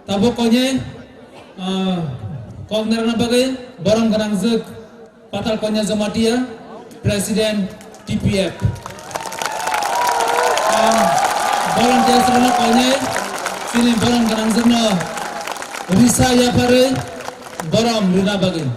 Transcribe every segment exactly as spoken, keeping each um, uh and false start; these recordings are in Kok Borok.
Tabuk konyai, ah, kok narwkna bagwi borom gwnangjwk Patal Kanya Jamatia, President T P F. Ang volunteers rokno konyai, chini borom gwnangjwkno risa yapharwi borom rwna bagwi.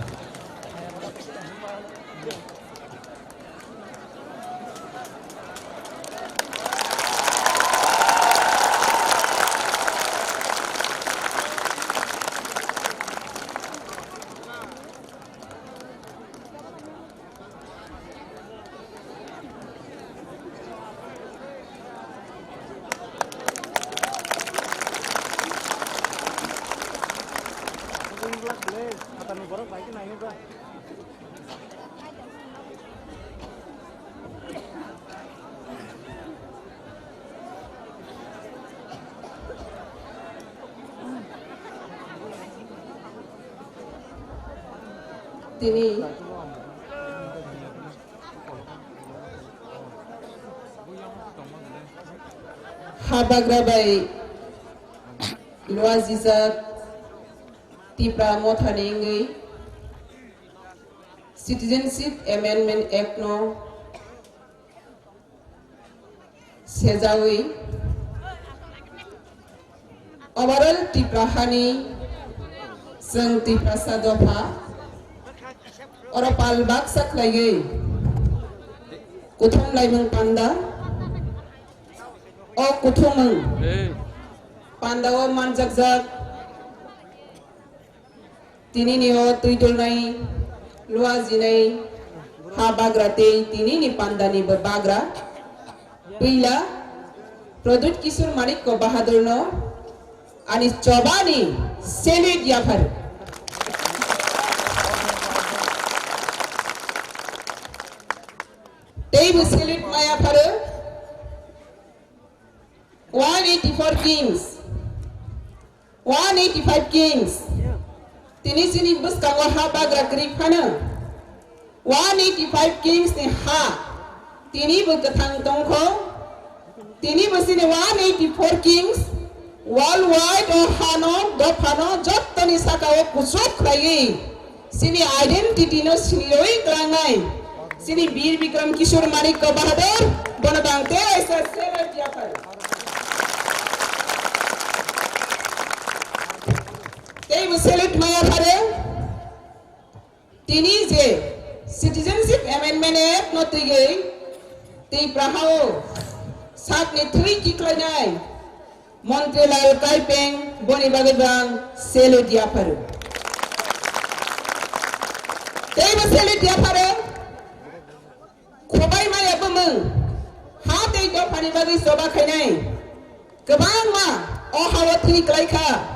Tini habagra bai luajijak Tipra Mothani wngwi Citizenship Amendment Act no sejawi overall Tipra hani chwng Tiprasa dopha oro pal baksa khlaiwi kuthum laimung panda o kuthumung panda o manjakjak. Tinini o twi dulnai luajinai ha bagra tei tinini pandani bo bagra. Puila Pradyut Kishore Manikya Bahadurno ani chobani salute yaphar. Tei bo salute ma yapharo. One eighty-four kings, one eighty-five kings. Tini chini bwskango ha bagra kwrwi phano one eighty-five kings ni ha tini bo kwthang tongkho. Tini bo chini one eighty-four kings worldwide o hano dophano jottoni saka o kuchuk khlaiwi. Chini identity no sinirwi klangnai. Chini Bir Bikram Kishore Manikya Bahadur, bono bang tei waisa salute yaphar. Tei bo salute ma yaphare. Tini je Citizenship Amendment Act no twiwi Tiprahao sakni thwi kiklainai. Montri Lal Kaipeng boni bagwi bang salute yapharo. Tei bo salute yapharo. Khobai maya bumung ha tei dophani bagwi choba khainai. Kwbangma o hao thwi klaikha.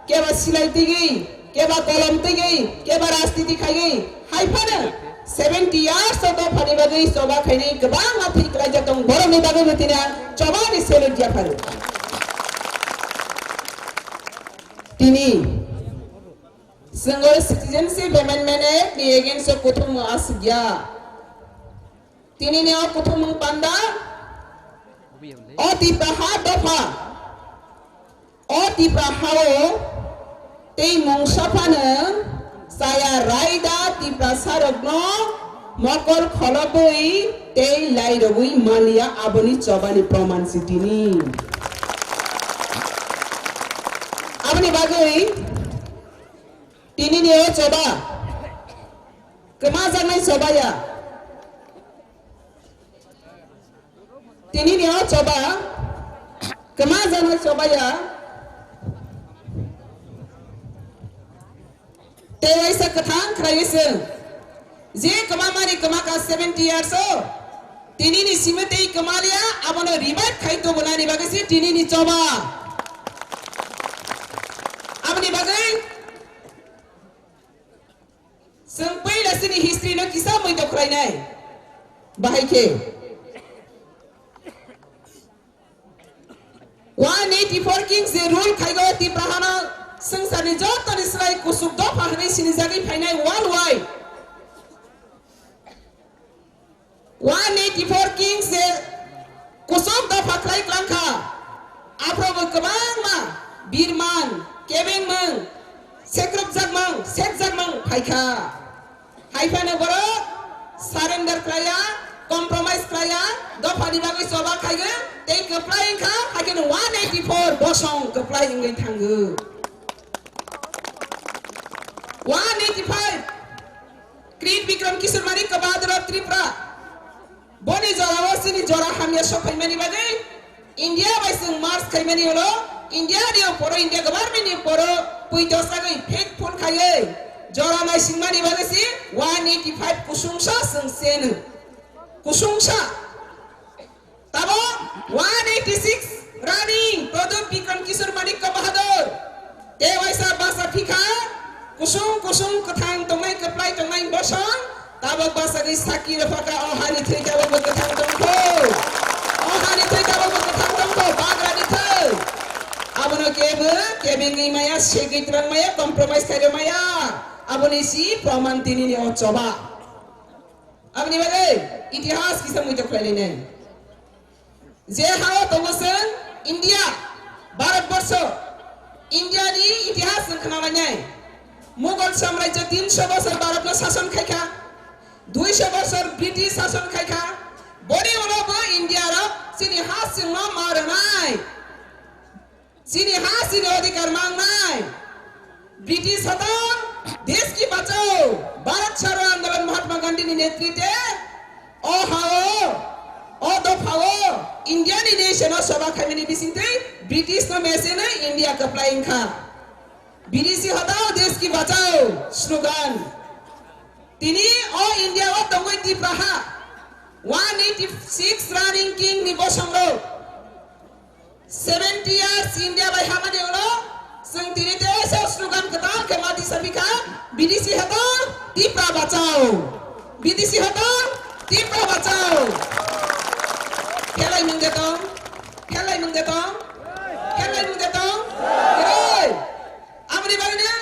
Keba silai twiwi, keba kolom twiwi, keba rajniti khaiwi, hai phano seventy years o dophani bagwi choba khainai kwbangma thwi klaijak tong, borokni bagwi bo tini ang chobani salute yapharo. Tini chwng o Citizenship Amendment Act ni against o kuthum aswk ya. Tini ni o kuthumung panda o Tipra ha dopha. O Tipra hao tei mungsa phano chaya raida Tiprasarokno mokol kholobwi tei lairogwi manliya, aboni chobani proman si tini. Aboni bagwi tini ni o choba kwmajaknai choba ya. Tini ni o choba kwma jana choba ya. Tei waisa kwthang khlaiwi chwng je kwma mani kwma kha seventy years o, tini ni simi tei kwma liya, abono revive khai tubunani bagwi se tini ni choba. Aboni bagwi Chwng puila chini history no kisa mui dokhrainai. Bahai khe one eighty-four kings je rule khaigo Tipra hano swngcharni joto ni slai kusuk dopha hwnwi sinijagwi phainai worldwide. One eighty-four kings je kusuk dopha khlai klangkha. Aphrobo kwbangma birman, Kebengmung, sekrupjakmung, sekjakmung phaikha. Haiphano borok surrender khlaiya, compromise khlaiya, dophani bagwi choba khaiwi tei kwplai wngkha, haikheno one eighty four bosong kwplai wngwi thango. One eighty five, Krit Bikram Kishore Manik Bahadur of Tripura. Boni jorao chini jora hamya sok phaimani bagwi India bai chwng march khaimani ulo India ni oporo, India government ni oporo puito sagwi faithful khaiwi jora naisingmani bagwi si one eighty five kusungsa chwng seno. Kusungsa. Tabo one eighty six running Pradyut Bikram Kishore Manikya Bahadur. Tei waisa basa phikha, kusung kusung kwthang tongnai, kwplai tongnai bosong, tabok basa ni saki rwphakha, o hani thwi tabok bo kwthang tongkho. O hani thwi tabok bo kwthang tongkho, bagra ni thwi. Abono kebo kebengwi maya, segwi twlang maya, compromise khairwi maya. Aboni si proman tini ni o choba. Aboni bagwi itihas kisa muitok khlai lainai. Je hao tongo chwng India, Bharat Borsho, India ni itihas chwng khna lainai. Mughal samrajyo tinsho bosor Bharat no sason khaikha, duisho bosor British sason khaikha. Boni ulo bo India rok chini ha chwng no ma rwnai. Chini ha chini odhikar mangnai. British hoto, desh ki bachao, Bharat Chhoro Andolon Mahatma Gandhi ni netritwe o hao, o dophao, India ni nation o soba khaimani bisingtwi British no mesenwi India kwplai wngkha. British hoto, desh ki bachao slogan. Tini o India o tongwi Tipra ha, one eighty six running king ni bosong rok. Seventy years India bai hamani ulo, chwng tini tei se slogan kwtal khe ma tisa bikha, B D C hoto Tipra bachao, B D C hoto Tipra bachao. Khelai mung de tong, khelai mung de tong, khelai mung de tong. Kiroi. Aboni bagwino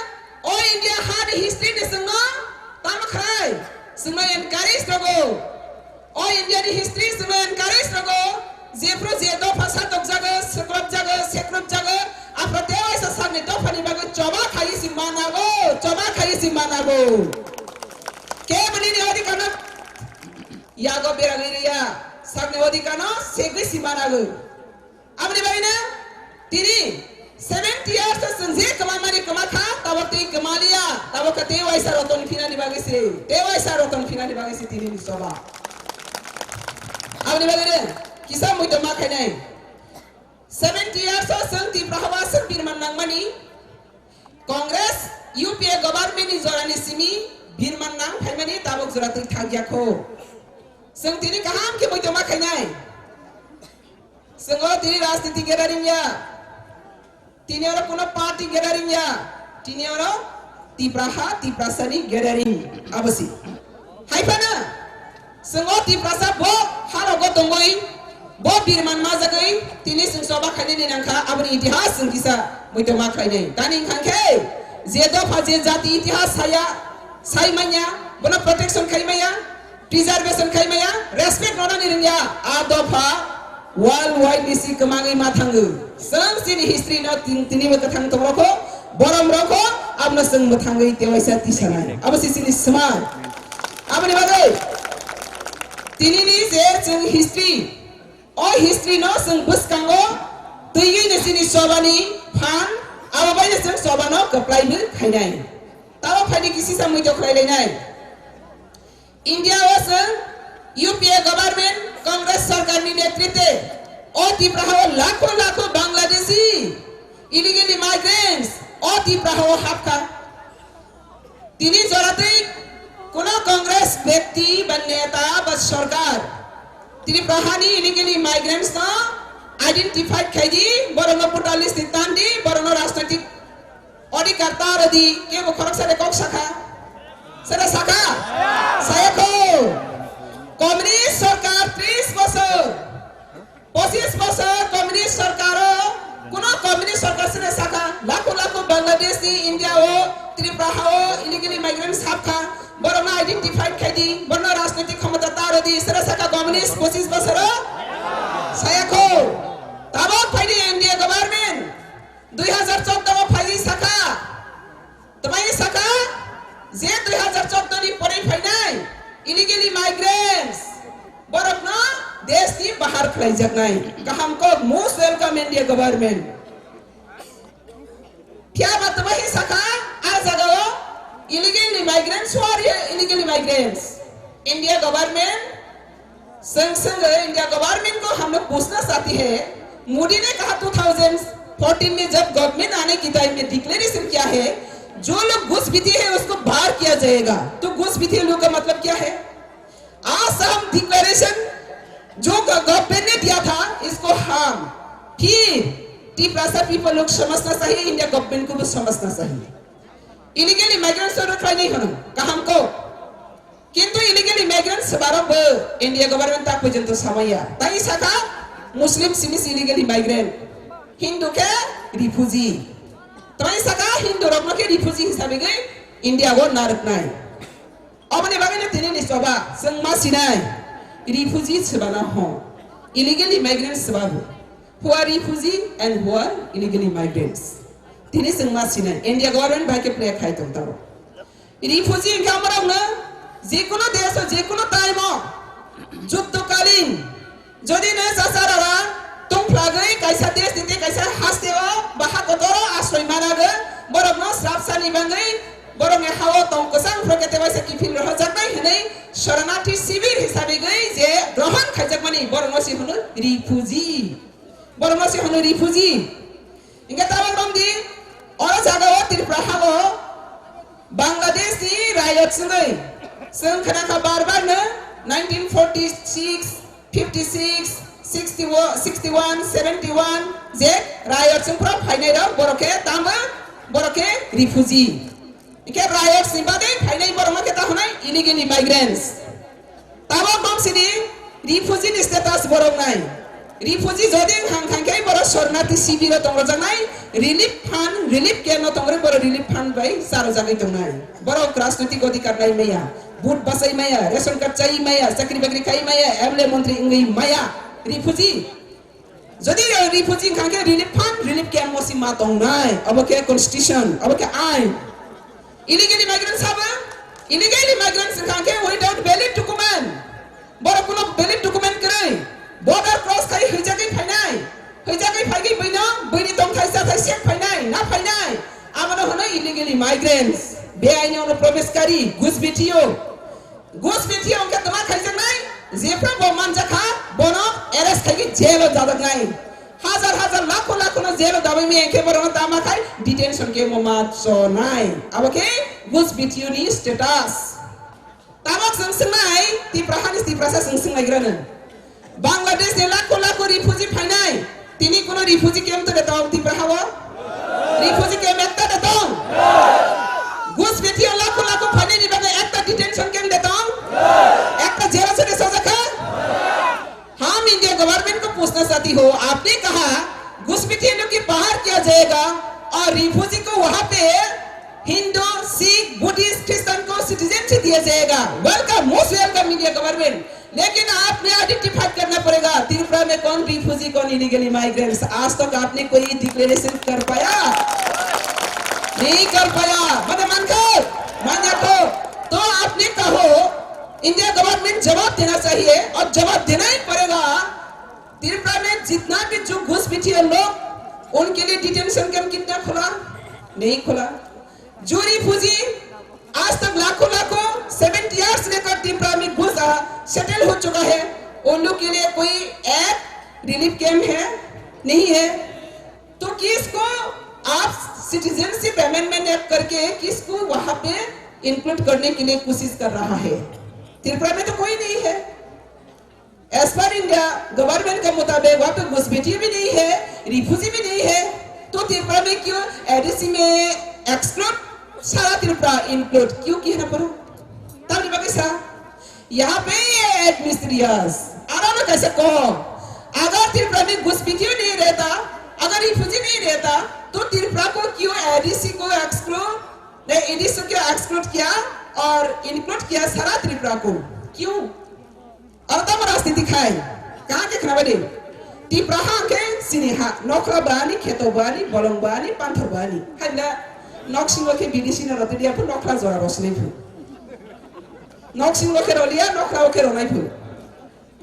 o India ha ni history ni chwngno tamo khlai, chwngno encourage rogo. O India ni history chwngno encourage rogo. Jephru je dopha satokjago, swklopjago, sekrupjago, aphro tewaisa sakni dophani bagwi choba khaiwi si manago, choba khaiwi si manago. Kebo nini odhikarno yago beragwi riya, sakni odhikarno segwi si manago. Aboni bagwino tini seventy years o chwng je kwmamani kwma kha, tabok tei kwmaliya, tabok khe tei waisa roton phinani bagwi se, tei waisa roton phinani bagwi se tini ni choba. Aboni bagwino kisa muitom ma khainai. Seventy years o chwng Tipra hao aswk birman nangmani, Congress U P A government ni jorani simi birman nang phaimani tabok jora twi thang ya kho. Chwng tini kaham khe muitom ma khainai. Chwng o tini rajniti gathering ya. Tini oro kuno party gathering ya. Tini oro Tipra ha, Tiprasa ni gathering. Abo si. Hai phano, chwng o Tiprasa bo halogo tongwi, bo birman majagwi, tini chwng choba khainani nangkha, aboni itihas chwng kisa muitom ma khlainai. Tani wngkha khe, je dopha je jati itihas saya, sai manya, bono protection khai maya, preservation khai maya, respect rwnani rwngya, a dopha world wide ni si kwmangwi ma thango. Chwng chini history no tin-, tini bo kwthang tong rokho, borom rokho, abono chwng mwthangwi tewaisa tisanai. Abo si chini swmai. Aboni bagwi tini ni je chwng history, o history no chwng bwskango twiwi ni chini chobani phan, abo bai ni chwng chobano kwplai bo khainai. Tamo phaidi kisi sa muitok khlai lainai. India o chwng U P A government, Congress sarkar ni netritwe o Tipra hao lakho lakho Bangladeshi illegally migrants o Tipra hao hapkha. Tini joratwi kuno Congress byakti ba neta ba sarkar Tipra hani illegally migrants no identify khaidi, borokno voter list ni tandi, borokno rajnaitik odhikar ta rwdi, kebo khoroksa de kok sakha? Sere sakha? Saya kho. Communist sarkar tris bosor, pochis bosor communist sarkar o, kuno communist sarkar sere sakha? Lakho lakho Bangladesh ni India o, Tripura ha o illegally migrants hapkha, borokno identify khaidi, borokno rajnaitik khomota ta rwdi, sere sakha communist pochis bosor o? Saya kho. Tabok phaidi N D A government. Dui hazar choudo o phaiwi sakha. jaknai. Kaham kok, most welcome India government. Phiya ba tamo hi sakha, a jagao illegal immigrants, who are illegal immigrants? India government, संग संग India government को हम लोग पूछना चाहते हैं, मोदी ने कहा दो हज़ार चौदह में जब गवर्नमेंट आने की टाइम में डिक्लेरेशन किया है, जो लोग घुसपैठी है उसको बाहर किया जाएगा। तो घुसपैठी लोग का मतलब क्या है? आज हम डिक्लेरेशन जो गवर्नमेंट ने दिया था, इसको हम फिर टिप्रासा पीपल लोग समझना चाहिए, इंडिया गवर्नमेंट को भी समझना चाहिए। Illegal immigrants oro khlainai hwno kaham kok, kintu illegal immigrants barok bo India government tak porjonto samaya. Tai sakha Muslim sinis illegal immigrant, Hindu khe refugee. Tai sakha Hindu rokno khe refugee hisabe gwi India o narwknai. Oboni bagwino tini ni choba chwng ma sinai, refugee swbana ho, illegal immigrants swbabu. Who are refugee and who are illegal immigrants? Tini chwng ma sinai, India government bai khe play khai tong tabo. Refugee hwnkhe amorokno jekunu desh o, jekunu time o, juddokalin, jodi no chachar rara tongphlagwi kaisa desh ni tei kaisa haste o ba ha kotor o asroi managwi, borokno srapsani bagwi borokni ha o tong kwchang phwrwkhe tei waisa kiphil rohorjaknai hwnwi sharanarthi shibir hisabe gwi je grohon khaijakmani borokno se hwno refugee. Borokno se hwno refugee. Hingke tabok romdi, oro jaga o Tripura ha o Bangladesh ni rayot chwngwi, chwng khna kha bar bar no nineteen forty six, fifty six, sixty, sixty one, seventy one je rayot chwng phro phainai rok borok khe tamo borok khe refugee. Hingke riots ni bagwi phainai borok no khe ta hwnai illegal immigrants. Tabok bom sini refugee ni status borok nai. Refugee jodi wng hang thang khe borok sornati shibir o tong rwjaknai, relief fund, relief camp o tong rwi borok relief fund bai cha rwjagwi tongnai. Borok rajnoitik odhikar nai maya, vote bachai maya, ration card chai maya, chakri bakri khai maya, M L A montri wngwi maya. Refugee Jodi refugee wngkha khe relief fund, relief camp o si ma tongnai, abo khe constitution, abo khe ain. Illegal immigrants sabo? Illegal immigrants wngkha khe without valid document. Borok kuno valid document kwrwi border cross khai hwijagwi phainai. Hwijagwi phaigwi buino, buini tongthai chathai sek phainai, na phainai. Abono hwno illegal immigrants. Beaini ono probesh kari, gus B T O. Gus B T O hwnkhe toma khaijaknai, jephru bo manjakha, bono arrest khaigwi jail o dajaknai. Hajar hajar lakho lakho no jail o dabai maya hwnkhe borokno tama khai detention camp o ma chonai. Abo khe gus B T O ni status. Tabok chwng swngnai, Tipra hani Tiprasa chwng swngnaigrano. Bangladesh ni lakho lakho refugee phainai, tini kuno refugee camp to de tong Tipra hao? Refugee camp ekta de tong? Gus B T O lakho lakho phainai ni bagwi ekta detention camp de tong? Ekta jail se de sojakha? हम India government को पूछना चाहती हो, आपने कहा घुसपैठियों के बाहर किया जाएगा और रिफ्यूजी को वहां पे हिंदू, सिख, बुद्धिस्ट, क्रिश्चियन को सिटीजनशिप दिया जाएगा। Welcome, most welcome India government. लेकिन आपने आइडेंटिफाई करना पड़ेगा, त्रिपुरा में कौन रिफ्यूजी, कौन इलीगल इमाइग्रेंट्स। आज तक आपने कोई डिक्लेरेशन कर पाया? नहीं कर पाया। Mane mankha, manyakho. तो आपने कहो, इंडिया गवर्नमेंट जवाब देना चाहिए और जवाब देना ही पड़ेगा। त्रिपुरा में जितना भी जो घुसपैठिया लोग, उनके लिए डिटेंशन कैंप कितना खुला? नहीं खुला। जो रिफ्यूजी आज तक लाखों लाखों सेवेंटी ईयर्स लेकर त्रिपुरा में घुस, आ, सेटल हो चुका है, उन लोग के लिए कोई एक रिलीफ कैंप है? नहीं है। तो किसको आप सिटीजनशिप अमेंडमेंट एक्ट करके किसको वहां पे इंक्लूड करने के लिए कोशिश कर रहा है? त्रिपुरा में तो कोई नहीं है। एज पर इंडिया गवर्नमेंट के मुताबिक वहाँ पे घुसपैठी भी नहीं है, रिफ्यूजी भी नहीं है, तो त्रिपुरा में क्यों एडीसी में एक्सक्लूड, सारा त्रिपुरा इंक्लूड क्यों किया ना पड़ा? तब नहीं बाकी सा, यहाँ पे ये एक मिस्टीरियस, आराम कैसे को, अगर त्रिपुरा में घुसपैठी नहीं रहता, अगर रिफ्यूजी नहीं रहता, तो त्रिपुरा को क्यों एडीसी को एक्सक्लूड, नहीं, एडीसी को एक्सक्लूड किया और इंक्लूड किया सारा त्रिपुरा को, क्यों? Aro tamo rajniti khai, kaham khe khna bai di. Tipra ha hwnkhe chini ha, nokhla bani, kheto bani, bolong bani, panthor bani. Hai na, nok singo khe B D C no roti dia phu, nokhla jora rosnai phu. Nok singo khe rolia, nokhla o khe ronai phu.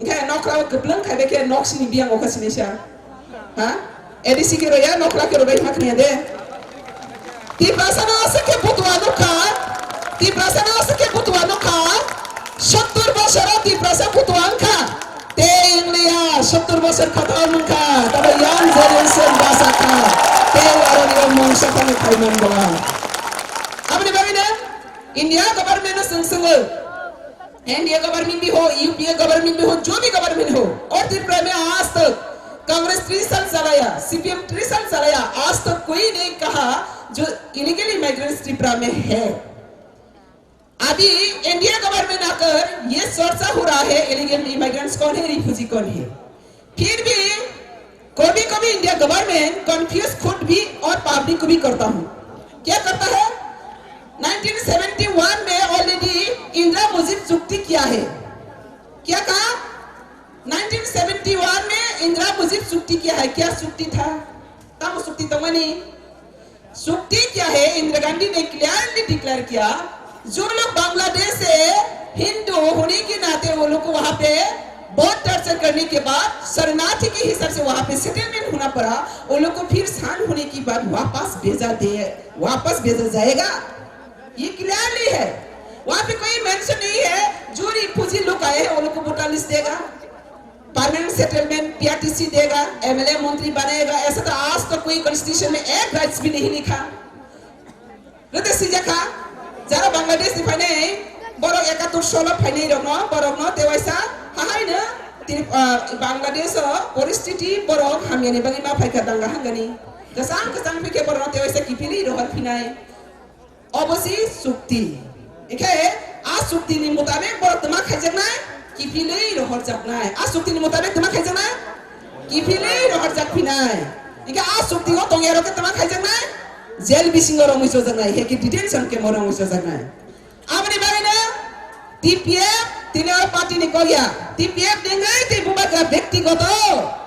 Khe nokra o kwplwng khai bai khe nok sini biyang o kha sini sa. Ha? A D C khe roya, nokra khe robai ma khnya de. Tiprasa no aswk khe butua nukha. Tiprasa no aswk khe butua nukha. Sottur bosor o Tiprasa butua wngkha. Tei wngliya, sottur bosor khatal wngkha. Tabo yang generation basa kha. Tei aro ni mungsa phano khai man bwla. Aboni bagwi no India government no swng swngwi. N D A government bi ho, U P A government bi ho, जो भी government हो, और त्रिपुरा में आज तक कांग्रेस तीस साल चलाया, C P M तीस साल चलाया, आज तक कोई नहीं कहा जो इलीगल इमिग्रेंट्स त्रिपुरा में है। अभी N D A government आकर ये चर्चा हो रहा है, इलीगल इमिग्रेंट्स कौन है, रिफ्यूजी कौन है। फिर भी कभी कभी इंडिया गवर्नमेंट कंफ्यूज खुद भी और पब्लिक को भी करता हूँ। क्या करता है? नाइनटीन सेवेंटी वन में ऑलरेडी इंदिरा मुजीब चुक्ति किया है। क्या कहा? नाइनटीन सेवेंटी वन में इंदिरा मुजीब चुक्ति किया है। क्या चुक्ति था? Tamo chukti tongmani? Chukti kya hai? Indira Gandhi ne clearly declare kiya, जो लोग बांग्लादेश से हिंदू होने के नाते वो लोग को वहाँ पे बहुत टॉर्चर करने के बाद शरणार्थी के हिसाब से वहाँ पे सेटलमेंट होना पड़ा, वो लोग को फिर शांत होने के बाद वापस भेजा दे, वापस भेजा जाएगा। ये क्लियरली है, वहाँ पे कोई मेंशन नहीं है जो रिफ्यूजी लोग आए हैं वो लोग को वोटर लिस्ट देगा, परमानेंट सेटलमेंट, पीआरटीसी देगा, एमएलए मंत्री बनाएगा, ऐसा तो आज तक कोई कॉन्स्टिट्यूशन में एक राइट्स भी नहीं लिखा। Rete sijak kha, jara Bangladesh ni phainai, borok ekattor solo phainai rokno, borokno tewaisa, hahaino, Trip-, ah, Bangladesh o poristiti borok hamyani bagwi ma phaikha danga hangani. Kwchang kwchang phikhe borokno tewaisa kiphilwi rohor phinai. Obo si chukti. Ikhe a chukti ni mutabek borok twma khaijaknai, kiphilwi rohorjaknai. A chukti ni mutabek twma khaijaknai, kiphilwi rohorjak phinai. Ikhe a chukti o tongya rok khe twma khaijaknai, jail bisingo romwi chojaknai, ikhe detention camp o romwi chojaknai. Aboni bagwino T P F tini o party ni kok ya. T P F ni wngwi tei bubagra byaktigoto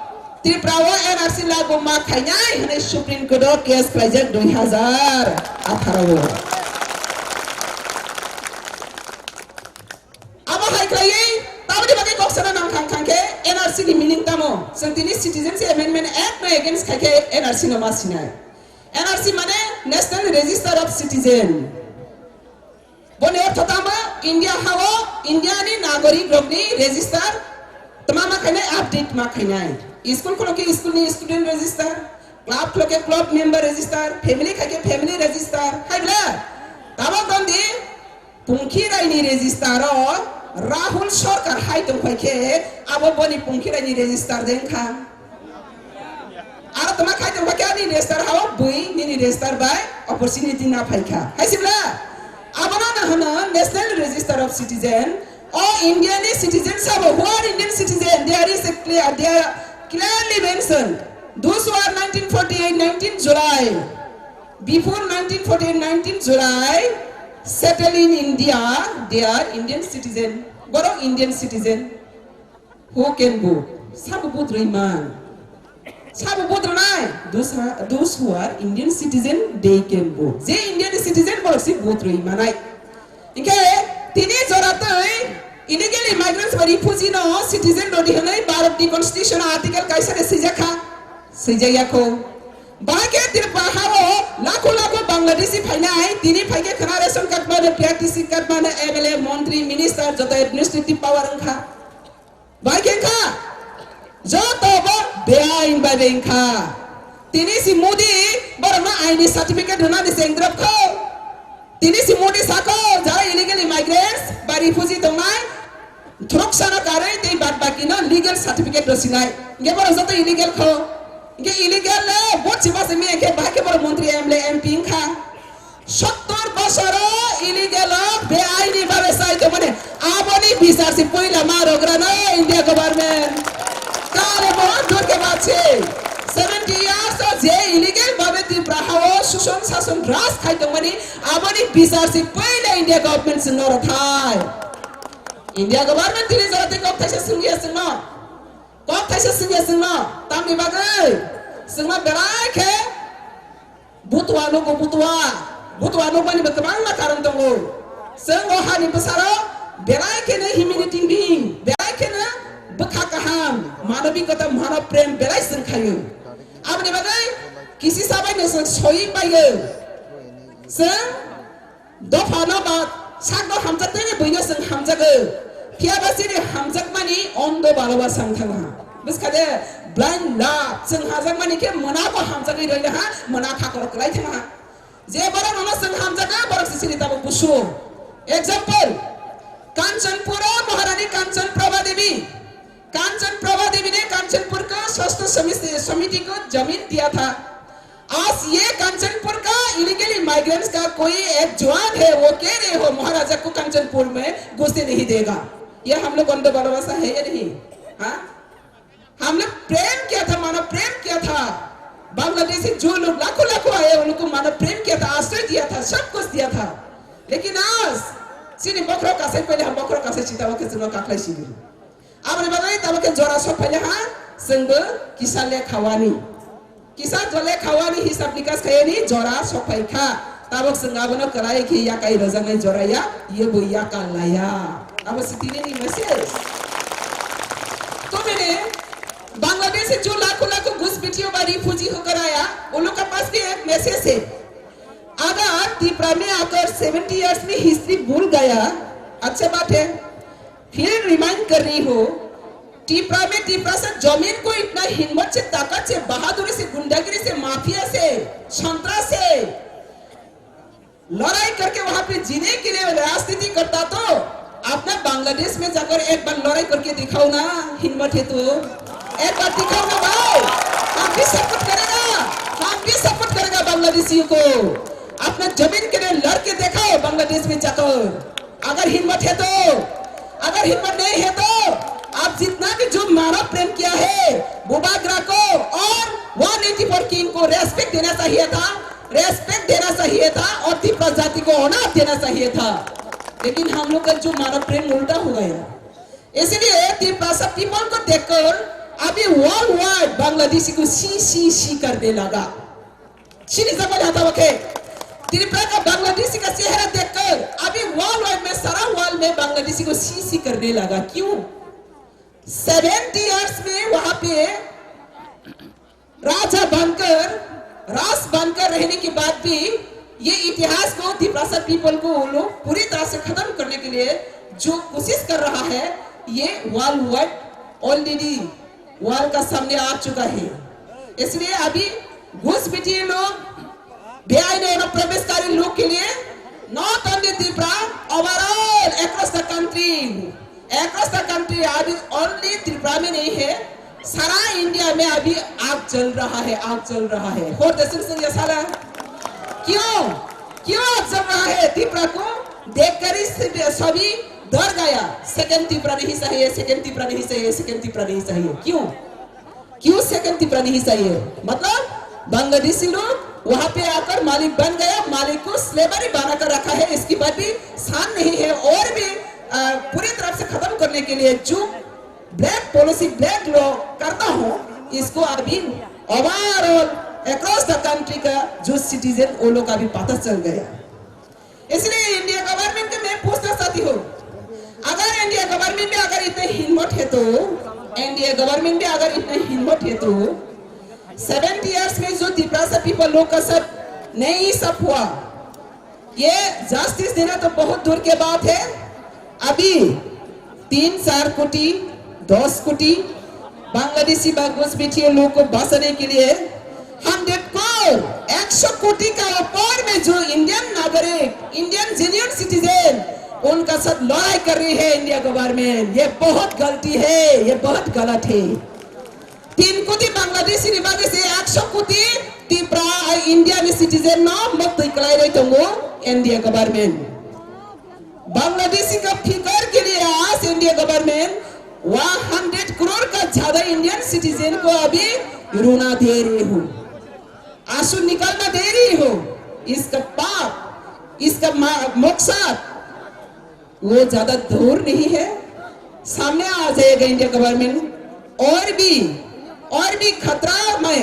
Tripura o N R C lagu ma khainai hwnwi Supreme Court o case khlaijak dui hazar atharo o. Abo hai khlaiwi tamoni bagwi kok sana nang thang thang khe N R C ni meaning tamo? Chwng tini Citizenship Amendment Act no against khai khe N R C no ma sinai. N R C mane National Register of Citizen. Boni ortho tamo? India hao India ni nagorik rokni register tma ma khainai, update ma khainai. School khulokhe school ni student register, club khulokhe club member register, family khaikhe family register, hai bla? Tabok dondi pungkhi raini register o Rahul Sarkar hai tongphai khe abo boni pungkhi raini register de wngkha. Aro toma khai tongba khe ani register hao bui nini register bai opportunity na phaikha. Hai sibla? Abono na hwno National Register of Citizen. O India ni citizen sabo, who are Indian citizen? There is a clear, they are clearly mentioned. Those who are nineteen forty-eight, nineteen July, before nineteen forty-eight, nineteen July, settle in India, they are Indian citizen. Borok Indian citizen. Who can vote? Sabo vote rwi man. Sabo vote rwnai? Those are, those who are Indian citizen, they can vote. Je Indian citizen borok si vote rwi manai. Hinkhe tini jora twi illegal immigrants ba refugee no citizen rodi hwnwi Bharat ni constitution o article kaisa de swijak kha. Swijak ya kho. Bahai khe Tripura ha o lakho lakho Bangladeshi phainai, tini phai khe khwna ration card mano, P R T C card mano, M L A, montri, minister, joto administrative power wngkha. Bai khe wngkha, joto bo beain bai bai wngkha. Tini si Modi borokno aini certificate rwnani se wngdrop kho. Tini si Modi sako, jara illegal immigrants ba refugee tongnai, throksano karwi tei bad bakino legal certificate rw sinai. Hinkhe borok joto illegal kho. Hinkhe illegal le vote sibase miya khe bahai khe borok montri M L A M P wngkha. Sottor bosoro illegal o beaini babe chai tongmani aboni bichar si puila ma rograno India government. Kare bo durke bachi seventy years o je illegal babe Tripura hao suson sason raj khai tongmani aboni bichar si puila India government si noro thai. India government tini jora tei kok thaisa singya singno. Kok thaisa singya singno. Tamni bagwi singma berai khe Butua nugo butua. Butua nukmani bo kwbangma karon tongo. Chwng o hani bwsaro belai kheno humiliating being, belai kheno Bwkha kaham, manobikota, manob prem belai chwng khaio. Aboni bagwi kisi sabaino chwng soywi paio. Chwng dophano ba sakno hamjak tei buino chwng hamjago. Phiya ba chini hamjakmani ondo baloba sang thangha. Bwskha de blind love chwng hamjakmani khe mwnabo hamjagwi rwina ha, mwnakha korok kwlai thangha. Je borok nono chwng hamjago, borok se chini tabuk busu. Example, Kanchanpur o Maharani Kanchan Prabha Devi. कांचन प्रभा देवी ने कांचनपुर का स्वास्थ्य समिति, समिति को जमीन दिया था। आज ये कांचनपुर का इलीगल इमिग्रेंट्स का कोई एक जवान है, वो कह रहे हो महाराजा को कांचनपुर में घुसने नहीं देगा। ये हम लोग अंधभरोसा है या नहीं? हाँ, हम लोग प्रेम किया था, मानव प्रेम किया था। बांग्लादेशी जो लोग लाखों लाखों आए, उनको मानव प्रेम किया था, आश्रय दिया था, सब कुछ दिया था। लेकिन आज sini bokhorok kasai pele ha, bokhorok kasai sita o khe chwngno kaklai sibiri. Aboni bagwi tabuk khe jora sok phaile ha, chwngbo kisa lekhawani. Kisa jole khawani hisab nikas khayani jora sok phai kha. Tabuk chwng abono kwlai khe yakai rwjaknai jora ya, yebo yaka laya. Abo se tinini message. तो मैंने बांग्लादेश से जो लाखों लाखों घुस बेटियों का रिफ्यूजी होकर आया, उन लोग का पास भी एक मैसेज है। अगर तिपरा में आकर सेवेंटी ईयर्स में हिस्ट्री भूल गया, अच्छा बात है। फिर रिमाइंड कर रही हो, टिपरा में टिपरा से जमीन को इतना हिम्मत से, ताकत से, बहादुरी से, गुंडागिरी से, माफिया से, संतरा से लड़ाई करके वहां पे जीने के लिए राजनीति करता तो अपना बांग्लादेश में जाकर एक बार लड़ाई करके दिखाओ ना, हिम्मत है तो एक बार दिखाओ ना भाई। हम भी सपोर्ट करेगा, हम भी सपोर्ट करेगा बांग्लादेशियों को। अपना जमीन के लिए लड़ के दिखाओ बांग्लादेश में जाकर। अगर हिम्मत है तो, अगर हिम्मत नहीं है तो आप जितना भी जो मानव प्रेम किया है बुबाग्रा को और वन एटी फोर किंग को रेस्पेक्ट देना चाहिए था, रेस्पेक्ट देना चाहिए था और तिब्बत जाति को ऑनर देना चाहिए था। लेकिन हम लोग का जो मानव प्रेम उल्टा हो गया। इसलिए तिब्बत पीपल को देखकर अभी वर्ल्ड वाइड बांग्लादेशी को सी सी सी करने लगा। Sini zaman hata wakhe Tripura ka Bangladeshi ka chehra dekhkar abhi world wide mein, sara world mein Bangladeshi ko si si karne laga. Kyun? Seventy years में वहां पे राजा बनकर, राज बनकर रहने के बाद भी ये इतिहास को तिब्बत पीपल को वो लोग पूरी तरह से खत्म करने के लिए जो कोशिश कर रहा है, ये वर्ल्ड वाइड ऑलरेडी वर्ल्ड का सामने आ चुका है। इसलिए अभी घुस बैठिए लोग, बेआईनी अनुप्रवेशकारी लोग के लिए, not only Tripura, overall across the country, across the country, अभी only त्रिपुरा में नहीं है, सारा इंडिया में अभी आग जल रहा है, आग जल रहा है। What the sense, ये साला क्यों, क्यों आग जल रहा है? त्रिपुरा को देखकर ही सभी डर गया। सेकंड त्रिपुरा नहीं चाहिए, सेकंड त्रिपुरा नहीं चाहिए, सेकंड त्रिपुरा नहीं चाहिए। क्यों? क्यों सेकंड त्रिपुरा नहीं चाहिए? मतलब बांग्लादेशी लोग वहां पे आकर मालिक बन गया, मालिक को स्लेवरी बनाकर रखा है, इसकी बात भी शान नहीं है। और भी अ, पूरी तरफ से खत्म करने के लिए जो ब्लैक पॉलिसी, ब्लैक लॉ करता हूँ, इसको अभी ओवरऑल अक्रॉस द कंट्री का जो सिटीजन, वो लोग अभी पता चल गया। इसलिए इंडिया गवर्नमेंट को मैं पूछना चाहती हूँ, अगर इंडिया गवर्नमेंट में अगर इतने हिम्मत है तो, इंडिया गवर्नमेंट में अगर इतने हिम्मत है तो, सेवेंटी ईयर्स में जो तिब्बत पीपल लोग का साथ नहीं सब हुआ, ये जस्टिस देना तो बहुत दूर के बात है। अभी तीन चार कोटी, दस कोटी बांग्लादेशी बागोस बेटियों लोग को बचाने के लिए हंड्रेड करोड़, एक सौ कोटी का ऊपर में जो इंडियन नागरिक, इंडियन जेन्युइन सिटीजन, उनका साथ लड़ाई कर रही है इंडिया गवर्नमेंट। ये बहुत गलती है, ये बहुत गलत है। तीन कोटी Bangladeshi ni bagwi se ekso koti Tripura, India ni citizen no motwi kwlai rwi tongo India government. Bangladeshi का फिकर के लिए आज India government one hundred crore का ज्यादा इंडियन सिटीजन को अभी रोना दे रही हो, आंसू निकालना दे रही हो। इसका पाप, इसका मा-, मकसद वो ज्यादा दूर नहीं है, सामने आ जाएगा इंडिया गवर्नमेंट। और भी, और भी खतरा में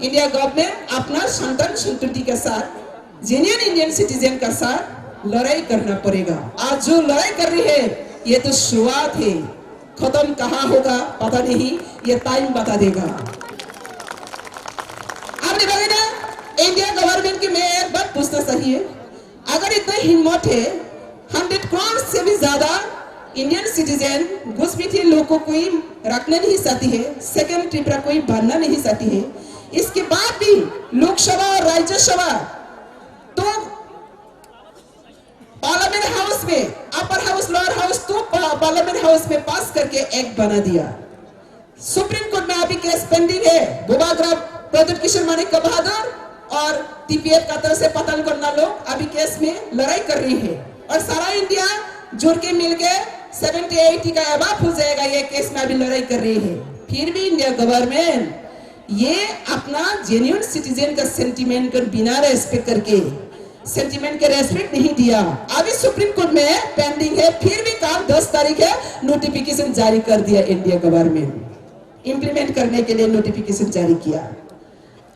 इंडिया गवर्नमेंट अपना संतान संतति के साथ, जेन्युइन इंडियन सिटीजन का साथ लड़ाई करना पड़ेगा। आज जो लड़ाई कर रही है, ये तो शुरुआत है। खत्म कहाँ होगा पता नहीं, ये टाइम बता देगा। अपने बगैर इंडिया गवर्नमेंट की मैं एक बात पूछना चाहिए, अगर इतना हिम्मत है, हंड्रेड करोड़ से भी ज्यादा इंडियन सिटीजन घुसपैठी लोग को कोई रखना नहीं चाहती है, सेकंड त्रिपुरा कोई बनना नहीं चाहती है, इसके बाद भी लोकसभा और राज्यसभा तो पार्लियामेंट हाउस में, अपर हाउस, लोअर हाउस तो पा-, पार्लियामेंट हाउस में पास करके एक्ट बना दिया। सुप्रीम कोर्ट में अभी केस पेंडिंग है। बुबाग्राम प्रद्युत किशोर माणिक्य बहादुर और टीपीएफ का तरफ से पठानकोट ना लोग अभी केस में लड़ाई कर रही है और सारा इंडिया जुड़ के मिलके सेवेंटी एटी का अबाव हो जाएगा, ये केस में अभी लड़ाई कर रही है। फिर भी इंडिया गवर्नमेंट ये अपना जेन्युइन सिटीजन का सेंटिमेंट को बिना रेस्पेक्ट करके, सेंटिमेंट के रेस्पेक्ट नहीं दिया। अभी सुप्रीम कोर्ट में पेंडिंग है, फिर भी कल दस तारीख है, नोटिफिकेशन जारी कर दिया इंडिया गवर्नमेंट, इम्प्लीमेंट करने के लिए नोटिफिकेशन जारी किया।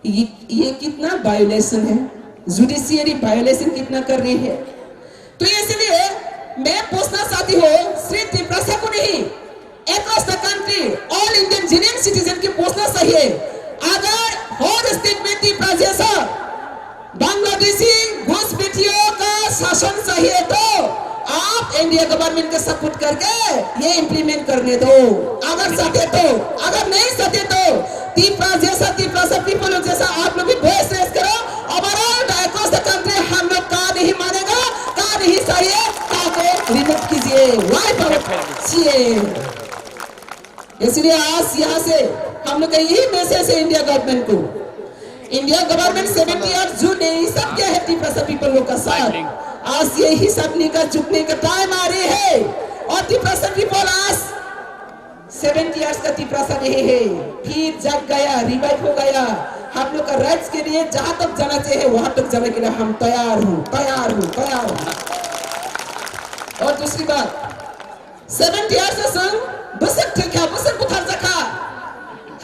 ये, ये कितना वायोलेशन है, जुडिशियरी वायोलेशन कितना कर रही है। तो इसलिए मैं पूछना चाहती हूँ सिर्फ तिपरासा को नहीं, across the country, all Indian genuine citizen की पूछना चाहिए, अगर हर स्टेट में तिपरा जैसा बांग्लादेशी घुसपैठियों का शासन चाहिए तो आप इंडिया गवर्नमेंट का सपोर्ट करके ये इम्प्लीमेंट करने दो, अगर चाहते तो। अगर नहीं चाहते तो तिपरा जैसा, तिपरासा पीपल जैसा आप लोग भी वॉइस रेज करो। ओवरऑल, across the country हम लोग का नहीं मानेगा, का नहीं चाहिए, का को रिमूव कीजिए, वाइप आउट कीजिए। इसलिए आज यहाँ से हम लोग का यही मैसेज है इंडिया गवर्नमेंट को। इंडिया गवर्नमेंट सेवेंटी ईयर्स जो नहीं हिसाब किया है तिपरासा पीपल लोग का साथ, आज ये हिसाब नहीं का झुकने का टाइम आ रही है। और तिपरासा पीपल आज सेवेंटी ईयर्स का तिपरासा नहीं है, फिर जग गया, रिवाइव हो गया। हम लोग का राइट्स के लिए जहां तक जाना चाहिए वहां तक जाने के लिए हम तैयार हूँ, तैयार हूँ, तैयार हूँ। और दूसरी बात, सेवेंटी ईयर्स से संग बुसक ठीक है, बुसक बुथार जखा।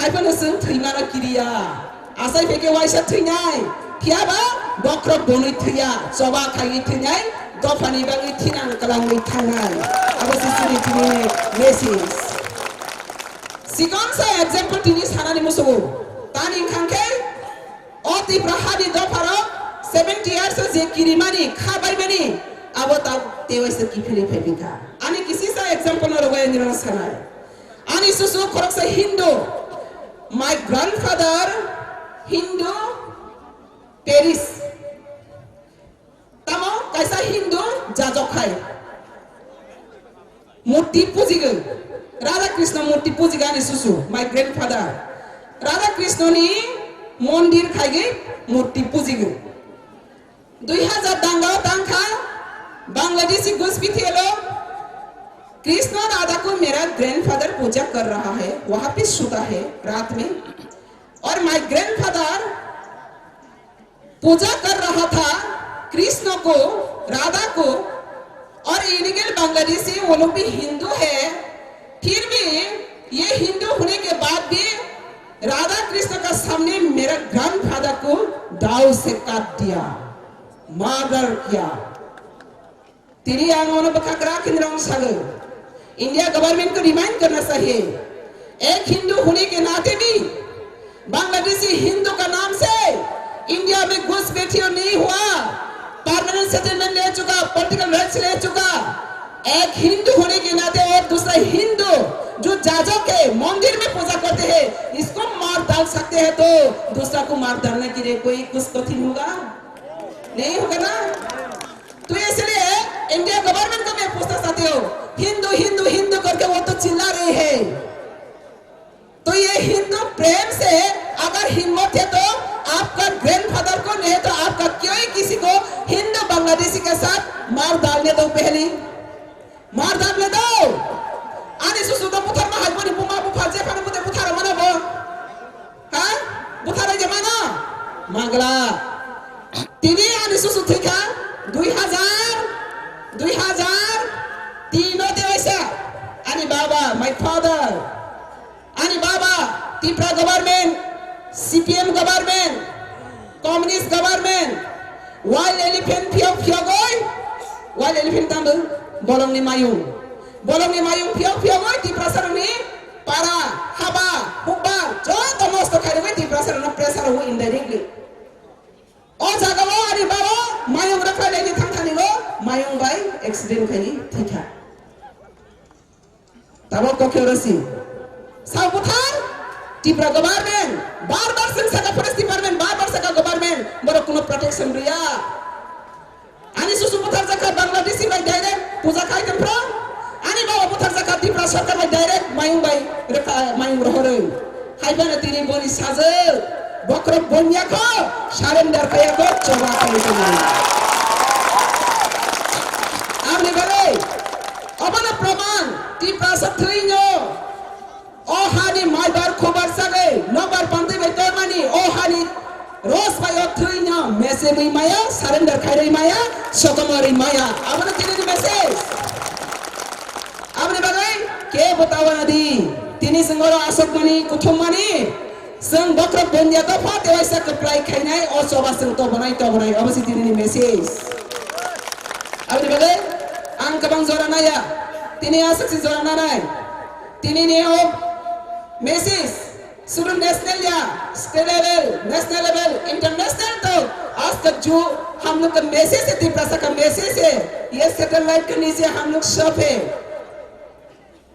हाइपन संग थ्री मारा किरिया। Asai phege waisa thwinai, phiyaba bokhorok bonwi thwiya, choba khaiwi thwinai, dophani bagwi thinang kwlangwi thangnai. Abo se chini tini message. Sikon sa example tini sanani musugo. Tani wngkha khe, o Tipra hani dopharok seventy years o je kirimani, kha baimani, abo ta tewaisa kiphilwi phaiphi kha. Ani kisi sa example no rwgwi ani rwna sanai. Ani susu khoroksa Hindu. My grandfather Hindu parish. Tamo kaisa Hindu jajok hai. Murti pujigwng. Radha Krishna murti pujigwng ani susu, my grandfather. Radha Krishna ni mondir khaigwi murti pujigwng. Dui hazar dangao tangkha, Bangladeshi Guspithielo Krishna Radha ko mera grandfather puja kar raha hai, wahan pe suta hai raat mein. Aur my grandfather puja kar raha tha Krishna ko, Radha ko, aur illegal Bangladeshi wo log bhi Hindu hai, phir bhi ye Hindu hone ke baad bhi Radha कृष्ण का सामने मेरा ग्रैंडफादर को दाव से काट दिया, मर्डर किया। Tini ang ono bwkha kwrak hinwi rong sago, India government ko remind karna chahiye, ek Hindu hone ke naate bhi Bangladeshi Hindu ka naam se India mein ghuspaiti nahi hua, permanent settlement le chuka, political rights le chuka. एक हिंदू होने के नाते और दूसरा हिंदू जो जाजक है, मंदिर में पूजा करते हैं, इसको मार डाल सकते हैं, तो दूसरा को मार डालने के लिए कोई कुछ कठिन होगा? नहीं होगा ना? तो इसलिए इंडिया गवर्नमेंट को मैं पूछना चाहती हूँ, हिंदू हिंदू हिंदू करके वो तो चिल्ला रही है, तो ये हिंदू प्रेम से अगर हिम्मत है तो आपका ग्रैंडफादर को, नहीं तो आपका कोई किसी को हिंदू बांग्लादेशी के साथ मार डालने दो, पहली मार डालने दो। Ani susu to buthar ma hai boni buma bupha je phano bute buthar mana bo? Ha? Buthar je mana? Magla. Tini ani susu thika dui hazar, dui hazar tino te waisa. Ani baba, my father. Ani baba, Tipra government, C P M government, communist government, wild elephant phiyok phiyogoi, wild elephant tambo bolongni mayung. Bolongni mayung phiyok phiyogwi Tiprasarokni para, haba, hukbar joto nosto khairogwi Tiprasarokno pressure rwo indirectly. O jagao ani baba mayung rwkhlai laini thangthani o mayung bai accident khai thwikha. Tabok kokhe oro si. Sao buthar, Tripura government, bar bar seng saka forest department, bar bar saka government, borok kuno protection riya. Ani susu buthar jakha Bangladeshi bai direct puja khai tong phro. Ani baba buthar jakha Tripura sarkar bai direct mayung bai rwkha, mayung rohorwi. Haibano tini boni sajwk bokrok bonya kho, surrender khaya kho, choba khai tongwi. Aboni bagwi obono proman Tiprasa thwino. O hani maibar khobar sagwi nokbar pantwi bai tormani o hani ros bai o thwino mesebwi maya, surrender khairwi maya, sokomorwi maya. Abono tini ni message. Aboni bagwi kebo tawana di. Tini chwng oro asokmani, kuthumani, chwng bokrok bonya dopha tewaisa kwplai khainai, o choba chwng tobonai, tobonai, obo se tini ni message. Aboni bagwi ang kwbang jora naya, tini aswk se jora nanai. Tini ni o message suru national ya, state level, national level, international to, आज तक जो हम लोग का मैसेज है, तिपरासा का मैसेज है, ये सैटेलाइट के नीचे हम लोग सब है।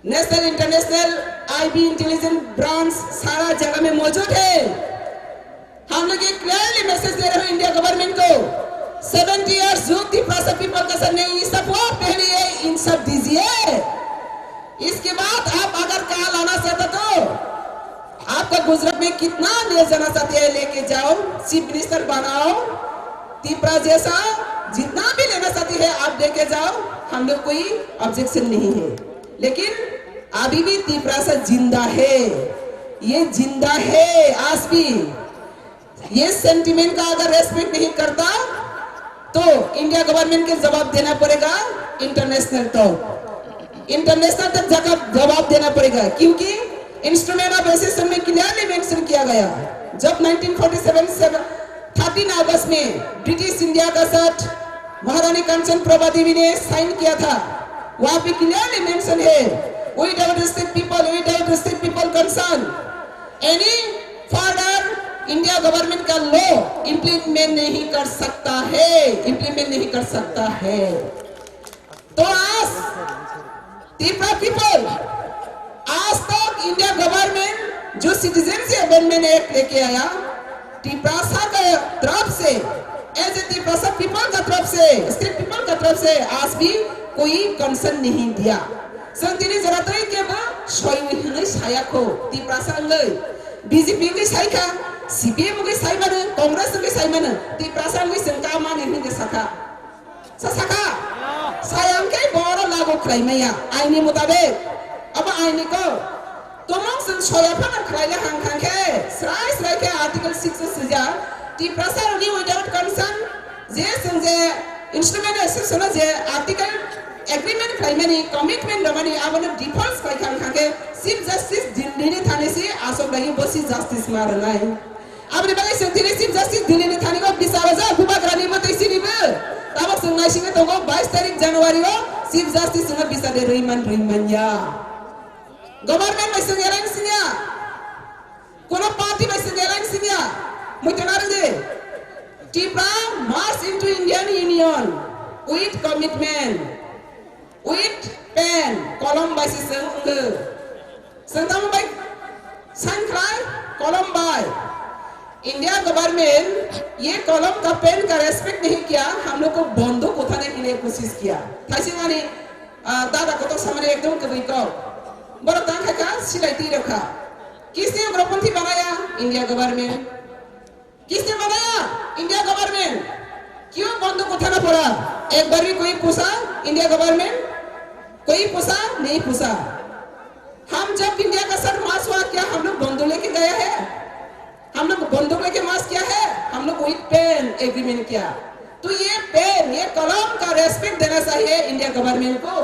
National, international, IB, intelligence branch सारा जगह में मौजूद है। हम लोग ये क्लियरली मैसेज दे रहे हैं इंडिया गवर्नमेंट को, सेवेंटी ईयर्स जो तिपरासा पीपल का साथ नहीं इंसाफ हुआ, पहले ये इंसाफ दीजिए। इसके बाद आप अगर कहा लाना चाहते तो आपका गुजरात में कितना ले जाना चाहते हैं लेके जाओ, चीफ मिनिस्टर बनाओ, तिपरा जैसा जितना भी लेना चाहते हैं आप लेके जाओ, हम लोग कोई ऑब्जेक्शन नहीं है। लेकिन अभी भी तिपरासा जिंदा है, ये जिंदा है आज भी। ये सेंटिमेंट का अगर रेस्पेक्ट नहीं करता तो इंडिया गवर्नमेंट के जवाब देना पड़ेगा इंटरनेशनल तक, इंटरनेशनल तक जाकर जवाब देना पड़ेगा, क्योंकि इंस्ट्रूमेंट ऑफ एसेशन में क्लियरली मेंशन किया गया। जब नाइनटीन फ़ोर्टी सेवन से थर्टीन अगस्त में ब्रिटिश इंडिया का साथ महारानी कंचन प्रभा देवी ने साइन किया था, वहां पे क्लियरली मेंशन है, without respect people, without respect people concern, any further India government का लॉ इम्प्लीमेंट नहीं कर सकता है, इम्प्लीमेंट नहीं कर सकता है। तो आज तिपरा पीपल, आज तक इंडिया गवर्नमेंट जो सिटीजनशिप अमेंडमेंट एक्ट लेके आया, तिपरासा का तरफ से, एज ए तिपरासा पीपल का तरफ से, स्टेट पीपल का तरफ से आज भी कोई कंसर्न नहीं दिया। Chwng tini jora twi kebo soi hwnwi saya kho, Tiprasa wngwi, B J P wngwi sai kha, C P M wngwi sai mano, Congress wngwi sai mano, Tiprasa wngwi chwng ka mani hwnwi khe sakha. Sa sakha? Saya wngkhe boro lagu khlai maya, aini mutabek. Abo aini ko. Tumung chwng soya phano khlai le hang thang khe, srai srai khe Article six o swijak, Tiprasa rokni without consent, je chwng je instrument association o je article agreement khlaimani, commitment romani abono default khai thang thang khe Chief Justice Delhi ni thani si asok dagi bosi justice ma rwnai. Aboni bagwi chwng tini Chief Justice Delhi ni thani o bichar ojak bubagra ni mwtwi sini bo. Tabok chwng naisingwi tongo bais tarik January o Chief Justice chwngno bichar de rwi man rwi man ya. Government bai chwng alliance ya. Kono party bai chwng alliance ya. Muitu narwk di. Tripura march into Indian Union with commitment, with pen, kolom bai se chwng wngkhe. Chwng tamo bai sign khlai, kolom bai. India government ye kolom ka pen ka respect nahi kiya, hum log ko banduk uthane ke liye koshish kiya. Thaising ani, ah, dada kotor samani ekdom kwbwi kok. Borok tang khai kha, silai twi rw kha. Kisni ugroponthi banaya India government. किसने बनाया? India government. क्यों बंदूक उठाना पड़ा? एक बार भी कोई पूछा इंडिया गवर्नमेंट? कोई पूछा? नहीं पूछा। हम जब इंडिया का साथ मार्च हुआ, क्या हम लोग बंदूक लेके गया है? हम लोग बंदूक लेके मार्च किया है? हम लोग विद पेन एग्रीमेंट किया। तो ये पेन, ये कलम का रेस्पेक्ट देना चाहिए इंडिया गवर्नमेंट को।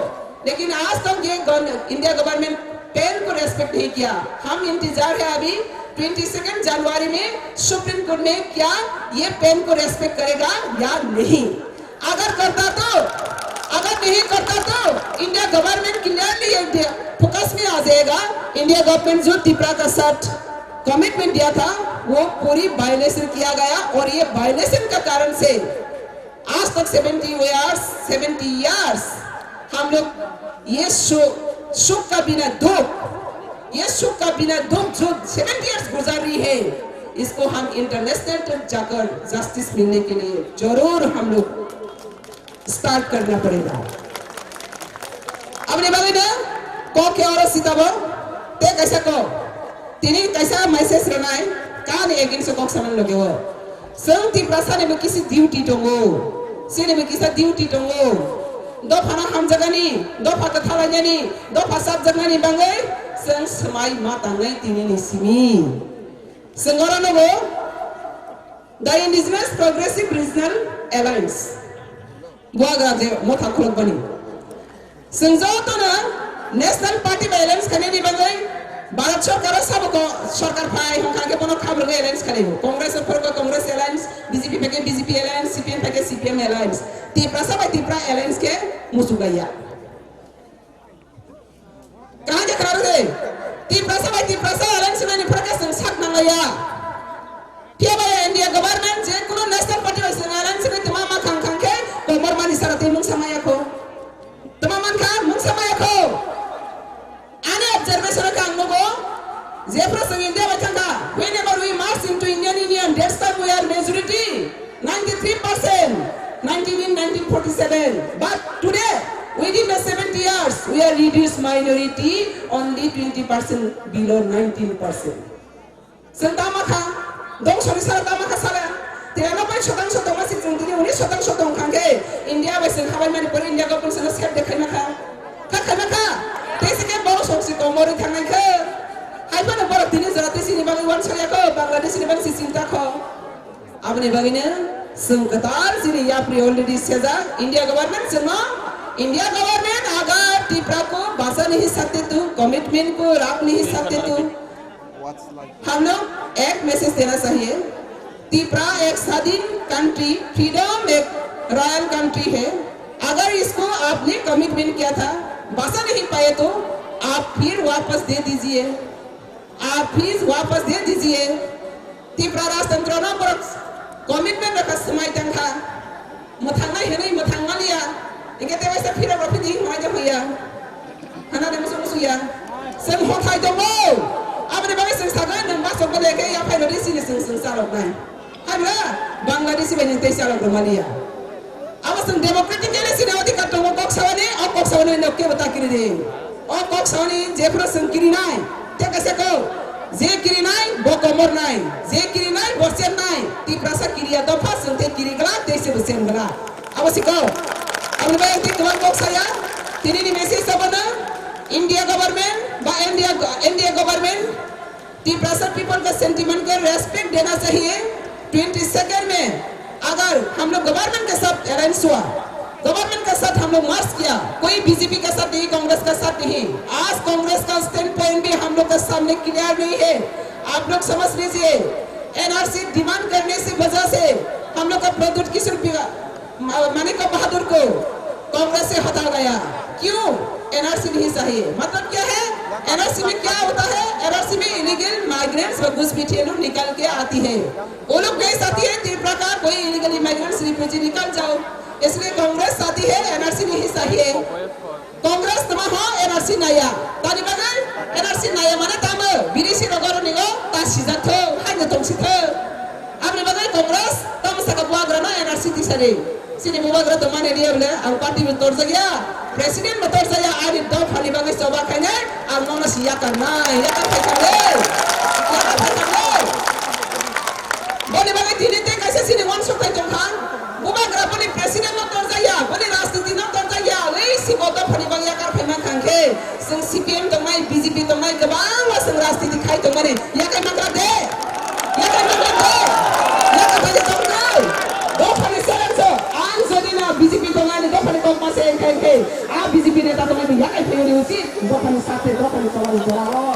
लेकिन आज तक ये गन-, इंडिया गवर्नमेंट पेन को रेस्पेक्ट नहीं किया। हम इंतजार है अभी ट्वेंटी सेकंड जनवरी में सुप्रीम कोर्ट में क्या ये पेन को रेस्पेक्ट करेगा या नहीं। अगर करता तो, अगर नहीं करता तो इंडिया गवर्नमेंट के लिए ये गवर्नमेंट जो तिपरा का साथ कमिटमेंट दिया था, वो पूरी वायलेशन किया गया। और ये वायलेशन का कारण से आज तक सेवेंटी ईयर्स, सेवेंटी ईयर्स हम लोग ये सु-, सुख का बिना दुख, ये सुख का बिना दुख जो सेवेंटी ईयर्स गुजर रही है, इसको हम इंटरनेशनल तक जाकर जस्टिस मिलने के लिए जरूर हम लोग स्टार्ट करना पड़ेगा। Aboni bagwi no kok khe oro sitabo tei kaisa kok. Tini kaisa message rwnai, kani against o kok sanani loge o. Chwng Tiprasa ni bo kisa duty tongo. Chini bo kisa duty tongo. Dopha no hamjakani, dopha kwthalainani, dopha chapjaknani bagwi chwng swmai ma tangnai tini ni simi. Chwng oro nugo The Indigenous Progressive Regional Alliance. Buagra je motha khulukbani. Chwng jotono National Party bai alliance khainani bagwi Bharat Sarkar o sabo ko-, Sarkar phai hwnkha khe bono khabrwgwi alliance khainai. Congress o phwrwkgo Congress alliance, B J P phai khe B J P alliance, C P M phai khe C P M alliance. Tiprasa bai Tipra alliance khe muchuk laiya. Kaham khe khwna rwdi. Tiprasa bai Tiprasa alliance nani phwrwkhe chwng sak nanglaiya. Phiya ba India government je kuno national party bai chwng alliance ni twma ma khang khang khe komor mani sara tei mungsa maya kho. Twma man kha mungsa maya kho. Ani observation khe ang nugo, jephru chwng India bai thangkha, whenever we march into Indian Union, that's time we are majority, ninety-three percent, nineteen in nineteen forty-seven. But today, within the seventy years, we are reduced minority, only twenty percent below nineteen percent. Chwng tamo kha, dong sori sara tamo kha sala. Tei ano pai sotang sotong ma si chwng tini unis sotang sotong khang khe India bai chwng habai mani pore India government chwngno sep de khaima kha. Kha khaima kha. Tei se khe borok sok si komorwi thangnai kha. Hai phano borok tini jora tei sini bagwi uansukya kho, Bangladesh ni bagwi si chinta kho. Aboni bagwino chwng kwtal chini yapri already sejak India government chwngno, India government agar Tipra ko bachane hi sakte tu, commitment ko rakhne hi sakte tu, हम लोग एक मैसेज देना चाहिए, तिपरा एक स्वाधीन country, freedom एक royal country है। अगर इसको आपने कमिटमेंट किया था, बसा नहीं पाए तो आप फिर वापस दे दीजिए, आप प्लीज वापस दे दीजिए। Tipra rajtantro no borok commitment rwkha, swmai tangkha. Mwthangnai hwnwi mwthang maliya. Hinkhe tei waisa phirok rw phidi hwnwi de hoya. Hana de musu musu ya. Chwng hothai tongo. Aboni bagwi chwng sagwi nwng bachok bole khe yaphai rwdi chini chwng chwng chaloknai. Hamya Bangladeshi bai nwng tei chalok rw maliya. Abo chwng democratically chini odhikar tongo kok sawani, o kok sawani no kebo ta kiri di. O kok sawani jephru chwng kirinai, tei kaisa kok, je kirinai bo komornai, je kirinai bo chennai, Tiprasa kiriya dopha chwng tei kiri glak tei se bo chen glak. Abo si kok. Aboni bagwi tei kwbang kok saya, tini ni message abono India government ba India, India government Tiprasa people ka sentiment ka respect dena chahiye. Twenty second mein agar hum log government ke sath alliance hua, government ke sath hum log merge kiya, koi B J P ke sath nahi, Congress ke sath nahi. Aaj Congress ka standpoint bhi hum log ke samne clear nahi hai. Aap log samajh lijiye, N R C demand karne se wajah se hum log ka Pradyut Kishore biga Manik बहादुर को कांग्रेस से हटाया गया। क्यों? एनआरसी नहीं चाहिए। मतलब क्या है? एनआरसी में क्या होता है? एनआरसी में इलीगल माइग्रेंट्स व घुसपैठिये लोग निकल के आती है। वो लोग नहीं चाहती है त्रिपुरा का कोई इलीगल इमिग्रेंट्स रिफ्यूजी निकल जाओ, इसलिए कांग्रेस चाहती है एनआरसी नहीं चाहिए। Congress tama ho N R C naya. Tani bagwi N R C naya mane tamo? Bidesi rogo roni o ta sijak tho, haino tong si tho. Aboni bagwi Congress tamo saka buagra no N R C tisari. Sini bubagra to mane riya bole, ang party bo torjak ya, president bo torjak ya, ani dophani bagwi choba khainai, ang nono si yakar nai, yakar khai thang le. Yakar khai thang le. Boni bagwi tini tei kaisa chini uansuk thai tong kha. Bubagra boni president no torjak ya, boni rajniti no torjak ya. Ei si bo dophani bagwi yakar phai man thang khe, chwng C P M tongnai, B J P tongnai, kwbangma chwng rajniti khai tongmani. Yakai mangra de, yakai mangra de, yakai bai tong nai. Dophani challenge o, ang jodi no B J P tongnai ni dophani kok ma se khai khe, a B J P neta tongnai ni yakai phai uni uchi, dophani sate, dophani tongmani jora o.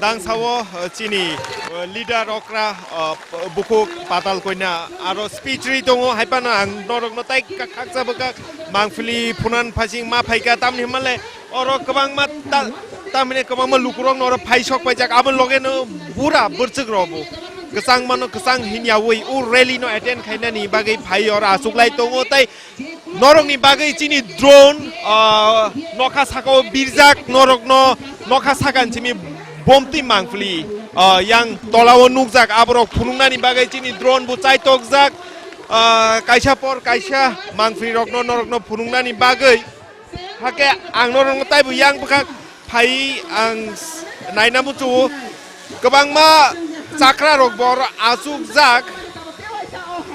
Dang sao, eh, chini, eh, leader okra, eh, bukhuk Patal Koina aro speech ri tongo, hai phano ang norokno tai ka-, khaksa bwkha mangpili phunan phasing ma phaikha, tamni hwnmale oro kwbangma ta-, tamhine kwbangma lukurok no oro phai sok paijak, abo loge no bura bwrchwk rok bo kwchang mano, kwchang hinyawi o rally no attend khainani bagwi phai oro achuk lai tongo. Tai norokni bagwi chini drone, ah, nokha sakao birjak, norokno nokha sakani simi bomtwi mangpili, ah, yang tolao nukjak, aborok phunuknani bagwi chini drone bo chaitokjak, ah, kaisa por kaisa mangpilirokno norokno phunuknani bagwi. Hakhe ang norokno taibo yang bwkha phai ang s-, naina muchungo kwbangma chakra rok bo oro achukjak.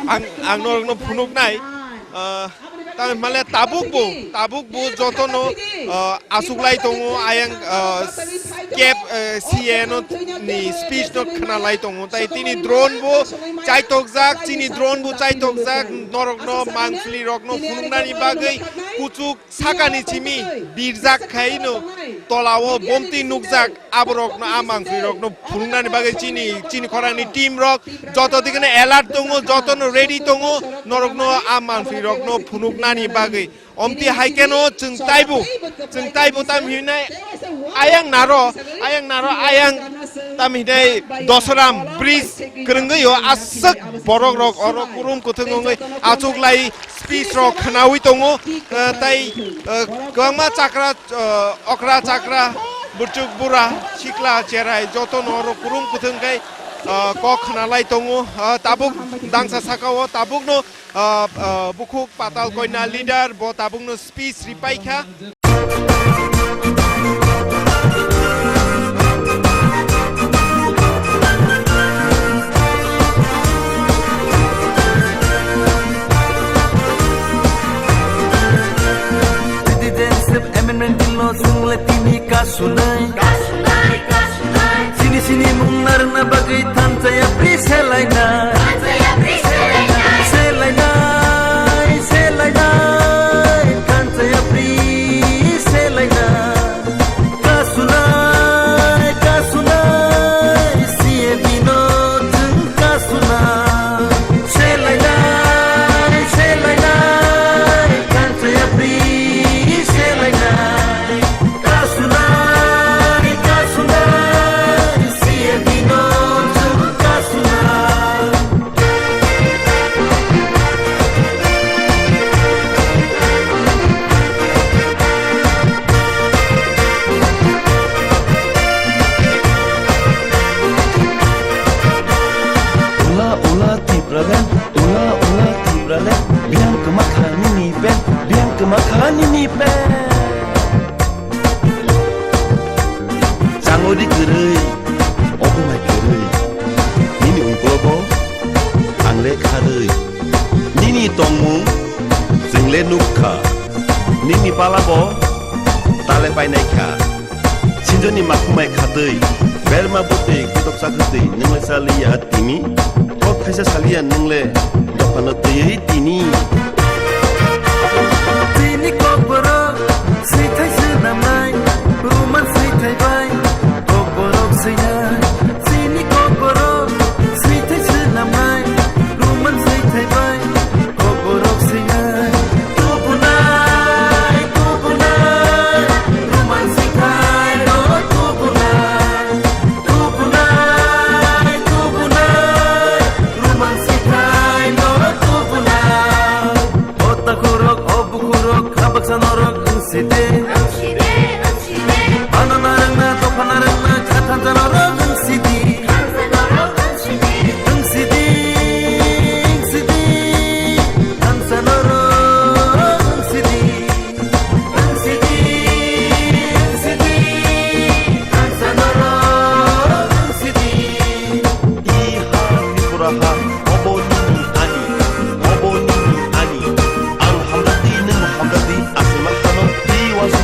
Ang, ang norokno phunuknai, ah, tamni hwnmale tabuk bo, tabuk bo jotono, ah, achuklai tongo, ayang, ah, kep, eh, C A no ni speech no khwnalai tongo, tai tini drone bo chaitokjak, chini drone bo chaitokjak, norokno mangpili rokno phunuknani bagwi kuchuk sakani simi birjak khaino tolao bomti nukjak, aborokno a mangpili rokno phunuknani bagwi chini, chini khorangni team rok joto dikeno alert tongo, jotono ready tongo, norokno a mangpili rokno phunuknani bagwi. Omti hai keno chwng taibo, chwng taibo tam hinai ayang naro, ayang naro, ayang tam hinai Dosoram bridge kwrwngwi o aswk borok rok oro kurum kwthwng wngwi achuklai speech rok khwnawi tongo, eh, tai, eh, kwbangma chakra, eh, okra chakra, bwrchuk bura, sikla cherai jotono oro kurum kwthwng khe, eh, kok khwnalai tongo, eh, tabuk dangsa sakao tabukno, eh, eh, bukhuk Patal Koina leader bo tabukno speech ripai kha. Citizenship Amendment Bill no chwng le tini kasunai. Chini sini mung narwkna bagwi thansa yapri selainai. Selainai, selainai, thansa yapri selainai. Kasunai, kasunai, C A B no chwng kasunai. Selainai, selainai, thansa yapri selainai. Kasunai, kasunai, C A B no chwng kasunai. Ula ula Tipraland, ula ula Tipraland, biyang kwma kha nini pen, biyang kwma kha nini pen. Changodi kwrwi, obo hai kwrwi. Nini ungkologo ang le kharwi. Nini tongmung chwng le nuk kha. Nini palabo ta le painai kha. Sinjoni makhumai khatwi, berma bwtwi kutoksa kwtwi nwng le cha liya tini. Kok thaisa saliya nwng le dophano twiwi tini. Tini kokborok swithai swnamnai, Roman swithai bai kokborok swinai. Tini kokborok swithai swnamnai, Roman swithai bai kokborok swinai. Tubunai, tubunai, Roman swithai no tubunai. Tubunai, tubunai, Roman swithai no tubunai. O takhurok, o bukhurok, kha baksa norok wngside. Ano narwkna, dopha narwkna, kha thansa norok wngsidi. Wngsidi, wngsidi, thansa norok wngsidi. Wngsidi, wngsidi, thansa norok wngsidi. I ha Tripura ha, obo nini ani, obo nini ani. Ang hamjakdi, nwng hamjakdi, aswkma hano twi uansuk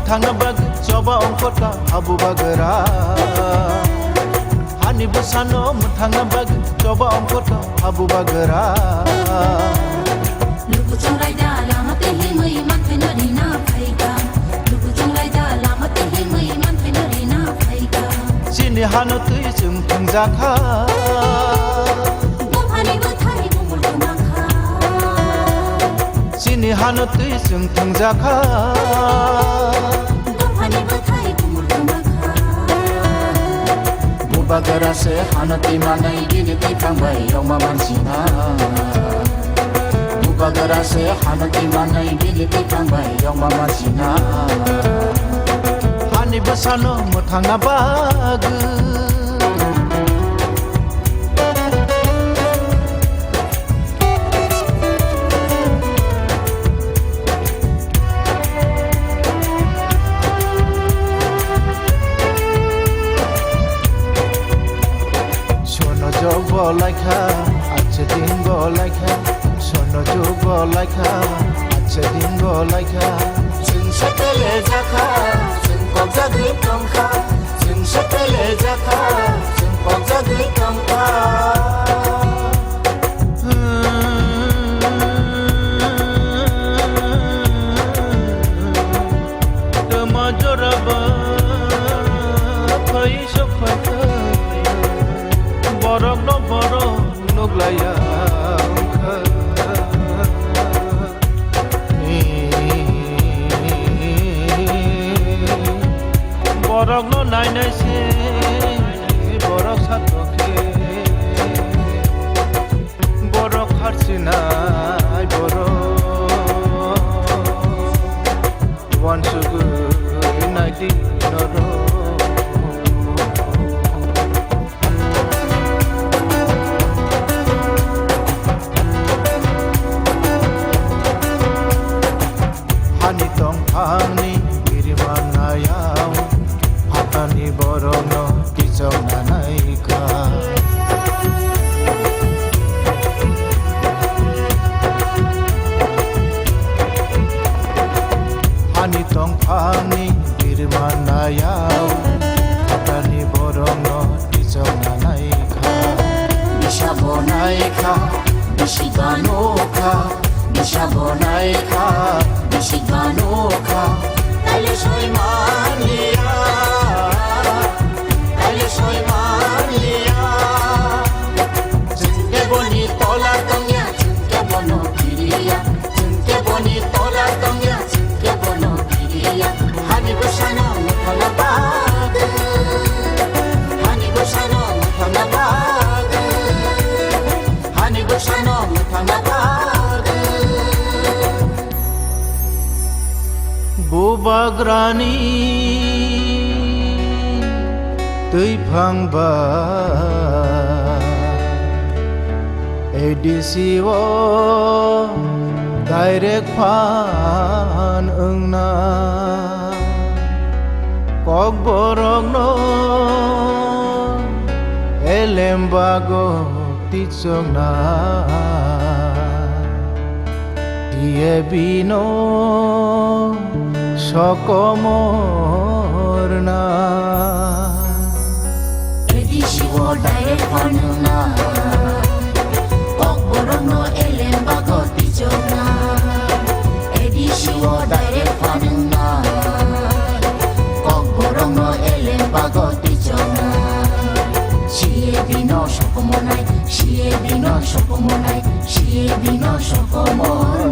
Thangna bagwi choba ongkhorkha ha Bubagra. Hani bwsano mwthangna bagwi choba ongkhorkha ha Bubagra. Lukuchung raida lama tei himwi manthai no rina phaikha. Lukuchung raida lama tei himwi manthai no rina phaikha. Chini hano twi chwng thwngjakha. Buphani bwthai bumul kwmakha. Chini hano twi chwng thwngjakha. Buphani bwthai bumul kwmakha. Bubagra se hano twi manai bini twi thangbai yongma mansina. Bubagra se hano twi manai bini twi thangbai yongma mansina. Hani bwsano mwthangna bagwi. Sono jog bo laikha, ache din bo laikha. Sono jog bo laikha, ache din bo laikha. Chwng se pele jakha, chwng kok jagwi tongkha. Chwng se pele jakha, chwng kok jagwi tongkha. Tama joraba phai sok phai kha, borok no borok nuk laiya wngkha. Borok no nai nai se, borok satokhe. Borok harsinai borok wansugwi naidi norok. Hani tongphangni biriman nayao, phatani borokno kichongna naikha. Hani tongphangni biriman nayao, phatani borokno kichongna naikha. Bisa bo naikha, bisi ganokha. Bisa bo naikha, bisi ganokha, taile soi manliya, taile soi manliya. Chwng khe boni tola tongya, chwng khe bono kiriya, chwng khe boni tola tongya, chwng khe bono kiriya. Hani bwsano mwthangna bagwi, hani bwsano mwthangna bagwi. Hani bwsano mwthangna bagwi. Bubagrani twiphang ba A D C o direct phan wngna. Kokborokno elem bago tichokna, diye bino sokomorna. A D C o direct phanwngna, kokborokno elem bago tichokna. A D C o direct phanwngna, kokborokno elem bago tichokna. C A B no sokomonai, C A B no sokomonai, C A B no sokomorna.